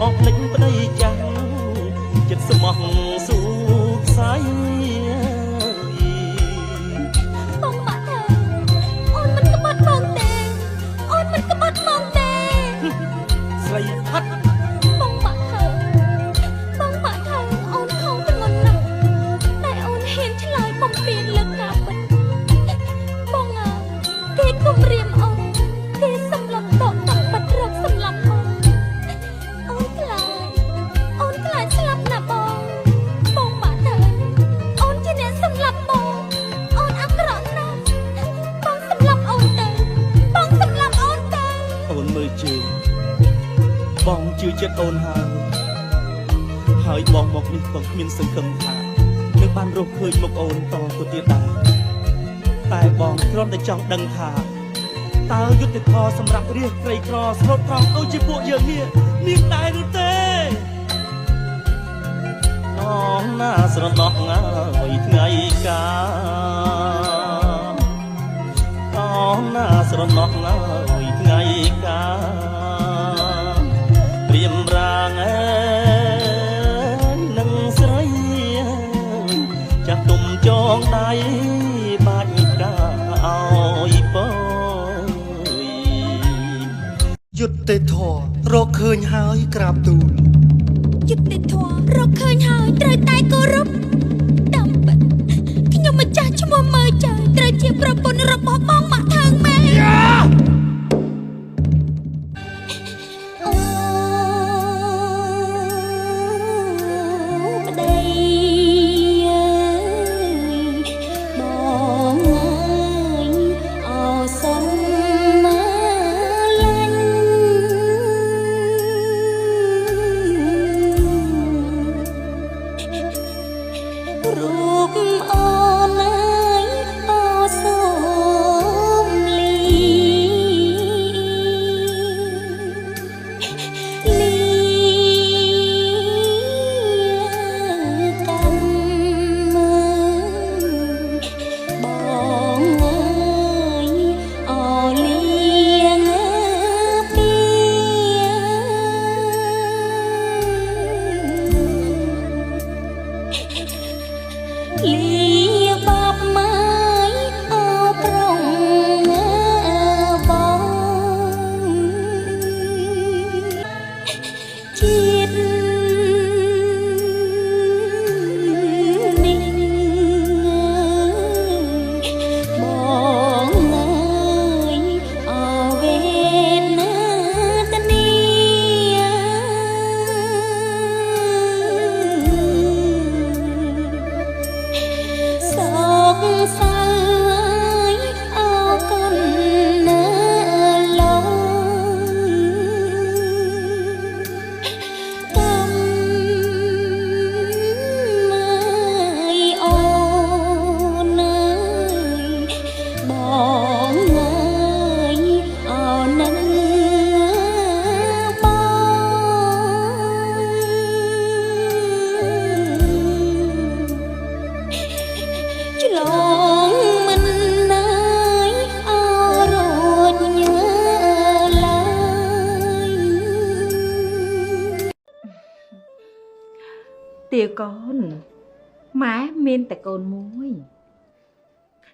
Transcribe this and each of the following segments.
អស់ភ្លេចប្តីចាស់ចិត្តស្មោះស៊ូខ្សែ បងម៉ាក់ថាអូនមិនក្បត់បងទេអូនមិនក្បត់បងទេ ស្រីផាត់ បងម៉ាក់ថាបងម៉ាក់ថាអូនខំធ្ងន់ណាស់តែអូនហ៊ានឆ្លើយបំពេញលើការពិតបងអើគេគំរាមអូនគេសម្លុតតកតាបាត់រកសម្លាប់អូនអូនខ្លាចអូនខ្លាចស្លាប់ណាស់បងបងម៉ាក់ថាអូនជាអ្នកសម្លាប់បងអូនអាក្រក់ណាស់បងសម្លាប់អូនទៅបងសម្លាប់អូនទៅ អូនមើលជើងបងជឿចិត្តអូនហើយហើយបងមកនេះក៏គ្មានសង្ឃឹមថានឹងបានរកឃើញមុខអូនតទៅទៀតដែរតែបងគ្រាន់តែចង់ដឹងថាតើយុត្តិធម៌សម្រាប់រាជក្រីក្រស្លូតត្រង់ដូចជាពួកយើងនេះមានដែរឬទេអងណាស្រណោះងាយថ្ងៃកាអងណាស្រណោះងាយថ្ងៃកាព្រៀមរាងអើយនឹងស្រីចាស់ទុំចងដៃបាច់កាឲ្យពយ យុត្តិធម៌រកឃើញហើយក្រាបទូល យុត្តិធម៌រកឃើញហើយត្រូវតែគោរពតាមពិតខ្ញុំម្ចាស់ឈ្មោះមើចើត្រូវជាប្រពន្ធរបស់បងម៉ាក់ថើងមែនអូប្តីអើយបងអើយអោសុំមកលាញ់ រូបអូនអើយអោសូមលីលីកម្មបងអើយអោលៀងពី លីបាបម៉ាយអោប្រុងបងជាតិនេះបងអើយអវេណាតនី សោកសៅអើយអរគុណណាឡងកម្មអើយអូនអើយបងអើយអោនឹងបង ឆ្លងមិនណាយអរួចញើឡើយ ទាកូនម៉ែមានតែកូនមួយ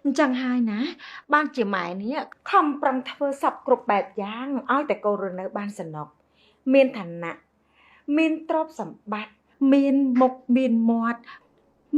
អញ្ចឹងហើយណា បានជាម៉ែនេះខំប្រឹងធ្វើសពគ្រប់បែបយ៉ាងឲ្យតែកូនរស់នៅបានសំណុកមានឋានៈមានទ្រព្យសម្បត្តិមានមុខមានមាត់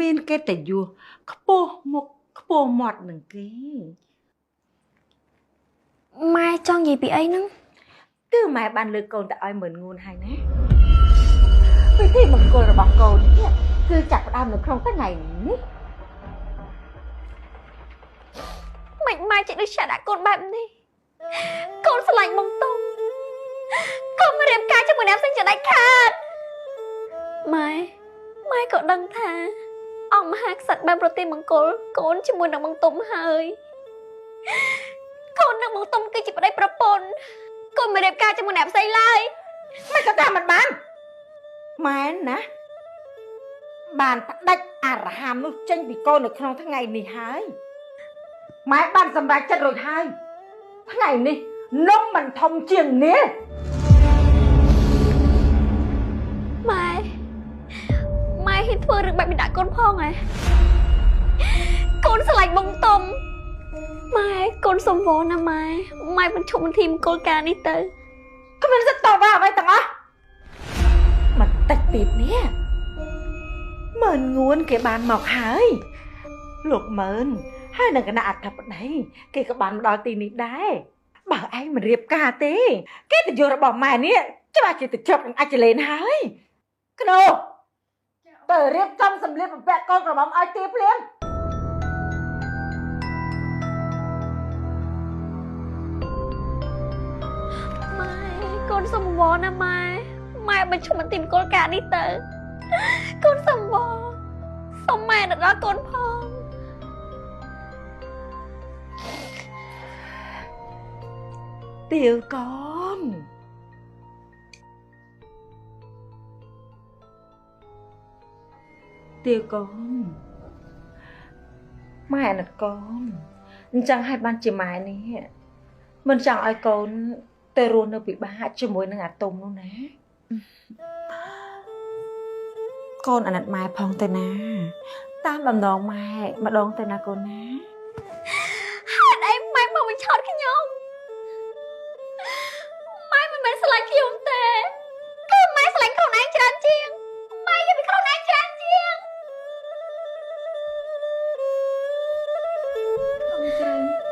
មានកិត្តិយសខ្ពស់មុខខ្ពស់មាត់នឹងគេ ម៉ែចង់និយាយពីអីហ្នឹង គឺម៉ែបានលើកកូនទៅឲ្យម៉ឺនងួនហើយណាពិធីមង្គលរបស់កូននេះគឺចាប់ផ្ដើមនៅក្នុងថ្ងៃនេះ មិនម៉ែចេះដូចឆាដាក់កូនបែបនេះកូនស្រឡាញ់បងតុងកូនមករៀបការជាមួយអ្នកផ្សេងជាដាច់ខាតម៉ែម៉ែក៏ដឹងថាអង្គមហាក្សត្របានប្រទានមង្គលកូនជាមួយនឹងបងតុំហើយកូននិងបងតុំគឺជាប្តីប្រពន្ធកូនមិនរៀបការជាមួយអ្នកផ្សេងឡើយ មិនក៏តាមមិនបានម៉ែនណាបានផ្ដាច់អារហាមនោះចេញពីកូននៅក្នុងថ្ងៃនេះហើយម៉ែបានសម្រេចចិត្តរួចហើយថ្ងៃនេះនំមិនធំជាងនេះ ហ៊ានធ្វើរឿងបែបនេះដាក់កូនផងហ៎កូនស្រឡាញ់បងតុំម៉ែកូនសុំវល់ណាម៉ែម៉ែបញ្ឈប់មន្ទីរមង្គលការនេះទៅគ្មានសិទ្ធិតវ៉ាអ្វីទាំងអស់បន្តិចទៀតនេះម៉ឺនងួនគេបានមកហើយលោកម៉ឺនហើយនឹងគណៈអធិបតីគេក៏បានមកដល់ទីនេះដែរបើឯងមិនរៀបការទេគេទៅយករបស់ម៉ែនេះច្បាស់ជាទៅជាប់នឹងអាចលេនហើយក្នោទៅរៀបចំសម្លៀកបំពាក់កូនក្រមុំឲ្យទីភ្លាមម៉ែកូនសុំវល់ណាម៉ែម៉ែបញ្ឈប់មន្ទីរមង្គលការនេះទៅកូនសុំវល់សុំម៉ែដល់កូនផងទៀវកូនទៀវកូនម៉ែអាណិតកូនអញ្ចឹងហើយបានជាម៉ែនេះមិនចង់ឲ្យកូនទៅរស់នៅពិបាកជាមួយនឹងអាទុំនោះណាកូនអាណិតម៉ែផងទៅណាតាមបំណងម៉ែម្ដងទៅណាកូនណាហេតុអីម៉ែមកបញ្ឆោតខ្ញុំម៉ែមិនមែនស្រឡាញ់ខ្ញុំទេគឺម៉ែស្រឡាញ់ខ្លួនឯងច្រើនជាងម៉ែយកពីខ្លួនឯងច្រើនជាងអ៊ំស្រី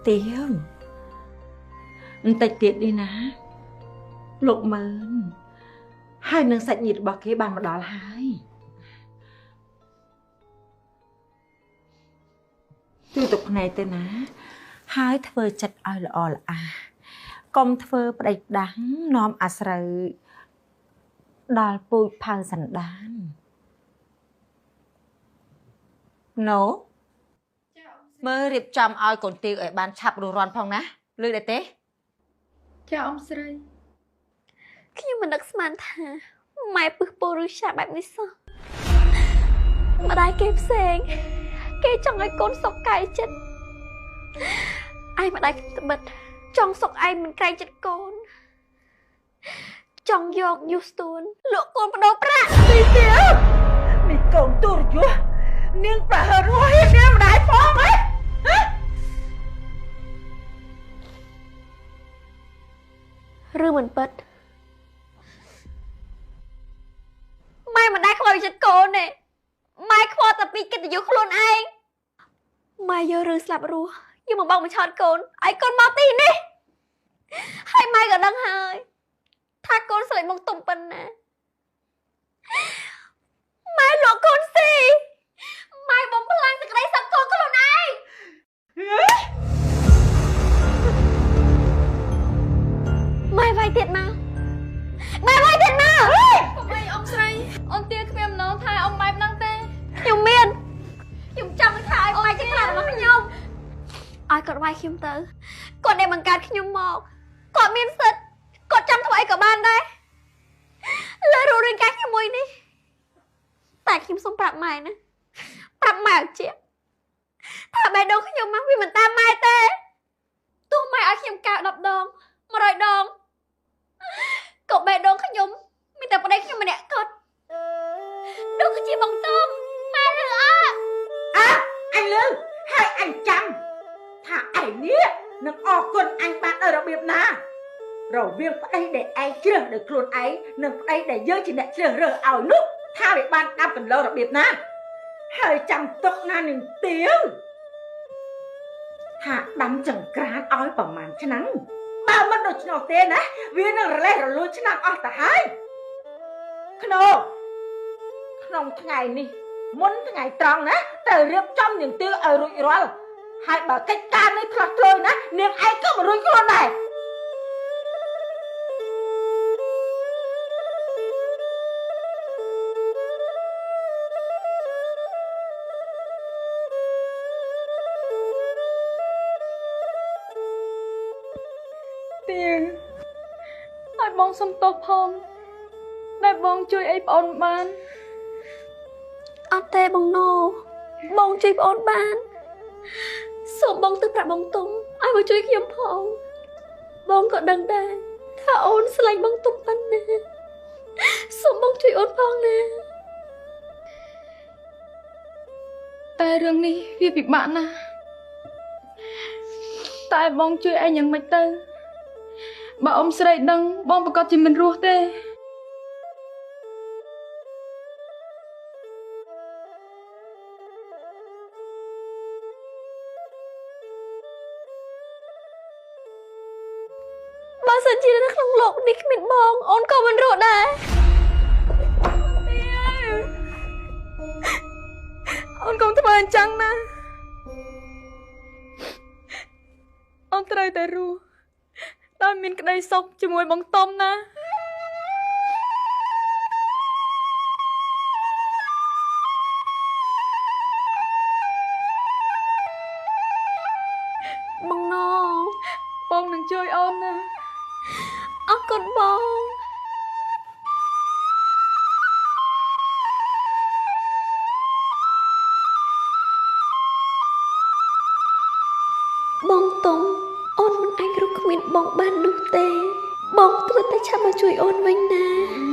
ទៀមបន្តិចទៀតនេះណាលោកម៉ឺនហើយនឹងសាច់ញាតិរបស់គេបានមកដល់ហើយជួយទុកភ្នែកទៅណាហើយធ្វើចិត្តឲ្យល្អល្អះកុំធ្វើប្តេជ្ញានាំអាស្រូវដល់ពូជផៅសន្តានណូមើលរៀបចំឲ្យកូនទាវឲ្យបានឆាប់រស់រានផងណាឮដែរទេចាអ៊ំស្រីខ្ញុំមិននឹកស្មានថាម៉ែពឹសពូឬឆាបែបនេះសោះម្ដាយគេផ្សេងគេចង់ឲ្យកូនសុខកាយចិត្តឯម្ដាយត្បិតចង់សុខឯងមិនក្រែងចិត្តកូនចង់យកយូស្ទួនលក់កូនបដូរប្រាក់ទីទៀវនេះកូនទូរយសនាងប្រហើរស់ហ៊ាននាងម្ដាយផងហ៎ឬមិនពិតម៉ែមិនដែលខ្វល់ចិត្តកូនទេម៉ែខ្វល់តែពីកិត្តិយសខ្លួនឯងម៉ែយករឿងស្លាប់រស់យកមកបោកបញ្ឆោតកូនឲ្យកូនមកទីនេះហើយម៉ែក៏ដឹងហើយថាកូនស្រេចមកទុំប៉ុណ្ណាម៉ែលក់កូនស៊ីម៉ែបំផ្លាញសេចក្តីសុខកូនខ្លួនឯងម៉ែវាយទៀតមកម៉ែវាយទៀតមក កុំអីអ៊ំស្រីអូនទាគ្មានអំណងថាអ៊ំបែបហ្នឹងទេខ្ញុំមានខ្ញុំចង់ថាឲ្យម៉ែជាខ្លារបស់ខ្ញុំឲ្យគាត់វាយខ្ញុំទៅគាត់ដែលបង្កើតខ្ញុំមកគាត់មានសិទ្ធិគាត់ចង់ធ្វើអីក៏បានដែរលើរូបរាងកាយខ្ញុំមួយនេះតែខ្ញុំសូមប្រាប់ម៉ែណាប្រាប់ម៉ែឲ្យជាថាបេះដូងខ្ញុំមកវាមិនតាមម៉ែទេទោះម៉ែឲ្យខ្ញុំកៅ10ដង100ដងក៏បេះដូងខ្ញុំមានតែប្តីខ្ញុំម្នាក់គាត់នោះគឺជាបងតុំម៉ែឬអត់ អើអញលឺហើយអញចាំថាឯងនេះនឹងអរគុណអញបានដោយរបៀបណារវាងប្តីដែលឯងជ្រើសដោយខ្លួនឯងនិងប្តីដែលយើងជាអ្នកជ្រើសរើសឲ្យនោះថាវាបានដាប់កន្លងរបៀបណាហើយចាំទុកណានឹងទៀវ ថាដាំចង្ក្រានឲ្យប្រមាណឆ្នាំបើមិនដូច្នោះទេណាវានឹងរលេះរលួយឆ្នាំអស់ទៅហើយក្នុងថ្ងៃនេះមុនថ្ងៃត្រង់ណាត្រូវរៀបចំនាងទាឲ្យរួចរាល់ហើយបើកិច្ចការនេះឆ្លោះឆ្លើយណានាងឯងក៏មិនរួចខ្លួនដែរទាឲ្យបងសុំទោសផងដែលបងជួយអីប្អូនបានអត់ទេបងណូបងជួយប្អូនបានសូមបងទៅប្រាប់បងទុំឲ្យមកជួយខ្ញុំផងបងក៏ដឹងដែរថាអូនស្រឡាញ់បងទុំប៉ុណ្ណាសូមបងជួយអូនផងណាតែរឿងនេះវាពិបាកណាស់តែបងជួយឯងយ៉ាងម៉េចទៅបើអ៊ំស្រីដឹងបងប្រកាសជាមិនរស់ទេបើសិនជានៅក្នុងលោកនេះគ្មានបងអូនក៏មិនរស់ដែរអូនកុំធ្វើអញ្ចឹងណាអូនត្រូវតែរស់ដោយមានក្តីសុខជាមួយបងតុំណាបងណូបងនឹងជួយអូនណាអរគុណបងបងតុំអូនមិនអាចរកគ្មានបងបាននោះទេបងត្រូវតែឆាប់មកជួយអូនវិញណា